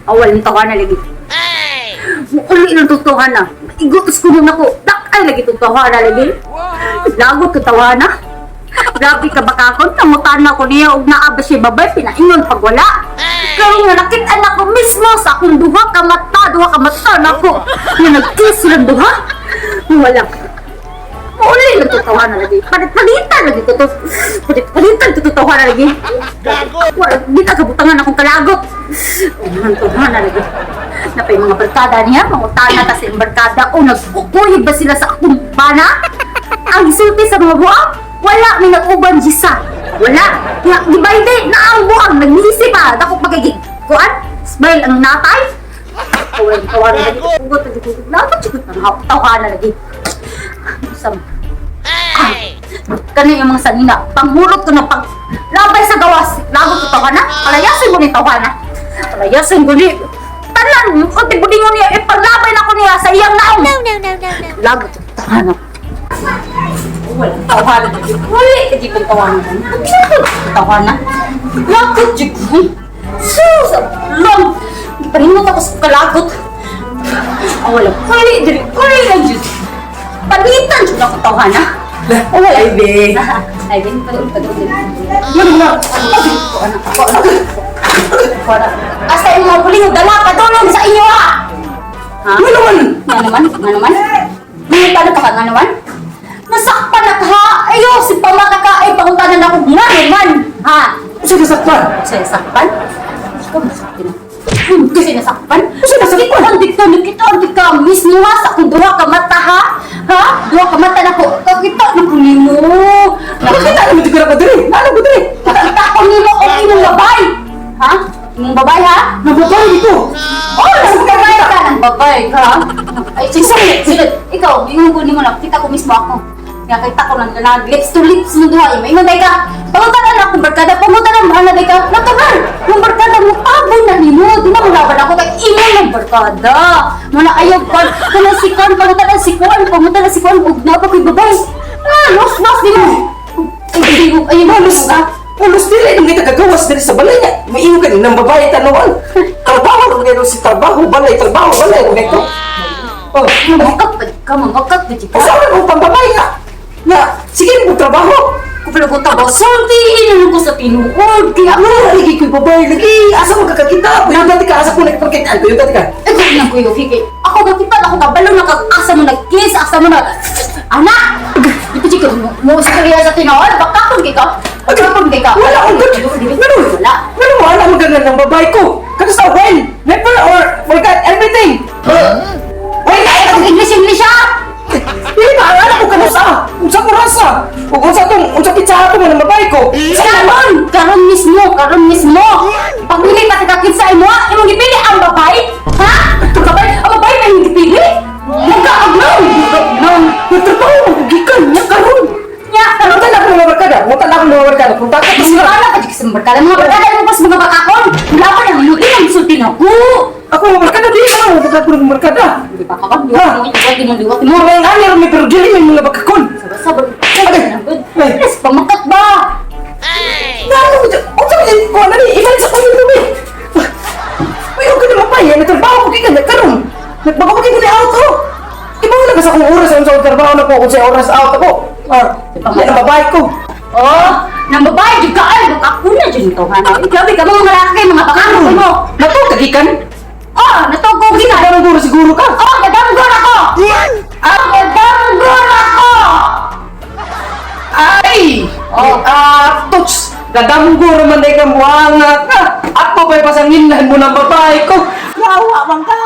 Awal ng tawana lagi. Muuli ng tawhana. Igutos ko nun ako. Dak-ay lagi itong tawhana lagi. Lagot ko tawhana. Grabe ka bakakon. Nangutan na ko niya og naa ba siya babay. Pinaingon pag wala. Pero nga nakit-an ako mismo sa akong duha ka mata. Duha ka mata nako. Nga nag-kiss silang duha. Wala. Muuli lang itong tawhana lagi. Palit-palitan lagi ko to. Palit-palitan ko itong tawhana lagi. Gago! Wala, di na kabutangan akong kalagot. Ang tawhana lagi. Napay mga barkada niya, mga tana ta sa iyong barkada o nagkukuyog ba sila sa akong bana? Ang isulti sa mga buang, wala may nag-uban jisa. Wala. Nga, di ba hindi? Na ang buang, nag-iisip pa. Dako pagigig. Kuan? Smile ang natay. Wala, tawanan lagi. Ugot, lagi. Lagot, jud ang tawanan lagi. Sam, kani yung mga sanina, panghulot ko na pang labay sa gawas, lagot ko tawana, palayasin mo ni tawana. Palayasin ko ni tanan, kunti budingon niya, ipaglabay na ko niya sa iyang naong. No, no, no, no, no. Lagot ko tawana. Wala tawana lagi. Wala lagi kong tawana. Lagot ko tawana. Lagot jud ko. Sus, long. Gipahingot ako sa kalagot. Ah, wala. Wala diri. Wala lang jud. Palitan jud ako tawana. Oh, wala. Ay, be. Ay, bin, padung, padung. Ano na? Ako, anak, ako, anak. Ako, anak. Asa yung mga puling dala, padulong sa inyo, ha? Ha? Ano naman? Nga naman, nga naman. May paano pa ka, nga naman? Nasakpan na ka, ha? Ayo, si pamaka ka, ay pangutanan ako, nga naman, ha? Sa nasakpan? Sa nasakpan? Ikaw, nasakpan na. Kasi nasakpan? Kasi nasakpan? Nakita, dito, nakita, di ka mismo ha, sa akong duha ka mata, ha? Ha? Duha ka mata na ko, kakita na ko nimo. Nakita naman di ko na ko diri. Naano ko diri? Nakita ko nimo og imong babay. Ha? Imong babay ha? Nababay dito. Oh, nang babay ka, nang babay ka. Ay, sige, sige, sige. Ikaw, ingon ko nimo nakita ko mismo ako. Nakita ko nang nag lips to lips mo duha. Ingon day ka. Pangutan na akong barkada, pangutan na mahal na day ka. Natural, yung barkada mo pabo na nimo. Di na mo laban ako kay imo ng barkada. Muna ayaw pa kana si Kon, pangutan na si Kon, pangutan na si Kon ug na pa koy babay. Ah, los los nimo. Ay, ay, ay, Malos na. Malos dili nang kita kagawas diri sa balay niya. Maingon ka nang babae tanuan. Trabaho ro ngero si trabaho balay trabaho balay ro ngero. Oh, Mamakak pa ka, mamakak pa ka. Asa man mo pambabae nga? Nga sige mo trabaho. Kupala ko tabo, sultiin ko sa tinuod. Kaya Ano lagi ko'y babae lagi? Asa mo kakakita? Kuyo dati ka asa ko nagpakita. Kuyo dati ka. Eh, kung nang kuyo, Fiki. Ako kakita ako kabalo na kag asa mo nag-kiss, asa mo na anak! Ito chika, mo istorya sa tinuod, baka kung kay ka. Baka kung kay ka. Wala akong good. Ganun. Wala. Ganun, wala mo ganun ng babae ko. Kano sa well, never or forgot everything. Uy, kaya kong English English ha! Hindi ba, alam ko kano sa. Unsa ko rasa. Ug unsa tong, unsa kitsa ato mo ng babae ko. Sa Karon, karon mismo, karon mismo. Pagpili pa sa kakit sa imo, imong gipili ang babae? Ha? Ang babae, ang babae na imong gipili? Nagkaagnaw! Nagkaagnaw! Nagtrabaho mo gikan niya karon. Nya, karon Mutan ako mga barkada, mutan ako mga barkada. Kung takot Mas sila. wala pa sa barkada. Mga barkada mo pas mga bakakon. Wala pa nang inuin ang sulti na ko. Ako mga barkada dili ka mo barkada mga barkada. Di ba ka? Diwat mo, diwat mo, diwat mo. Mga nga niya may pero dili may mga bakakon. Sabay sabay. Yes, pamakat ba? Nalo ko dyan. Unsa ko dyan ko na ni ibalik sa kunin ko. Uy, og na mapay, nagtrabaho ko gikan karon. Nagbago ko ni out oh. Iba na ka sa akong oras unsa akong trabaho na ko unsa oras out ako. Ah, yan ang babae ko. Oh, nang babae jud ka ay bakakon na jud to hana. Grabe ka mga malaki mga bakakon mo. Nato ka gikan. Oh, natugo gikan. Parang siguro ka. Oh, gadanggor ako. Ah, gadanggor ako. Ay! Oh. Ah, tots! Gadamgo raman day ka muanga ka. Ako pa'y pasanginlan mo ng babae ko. Wawa man ka.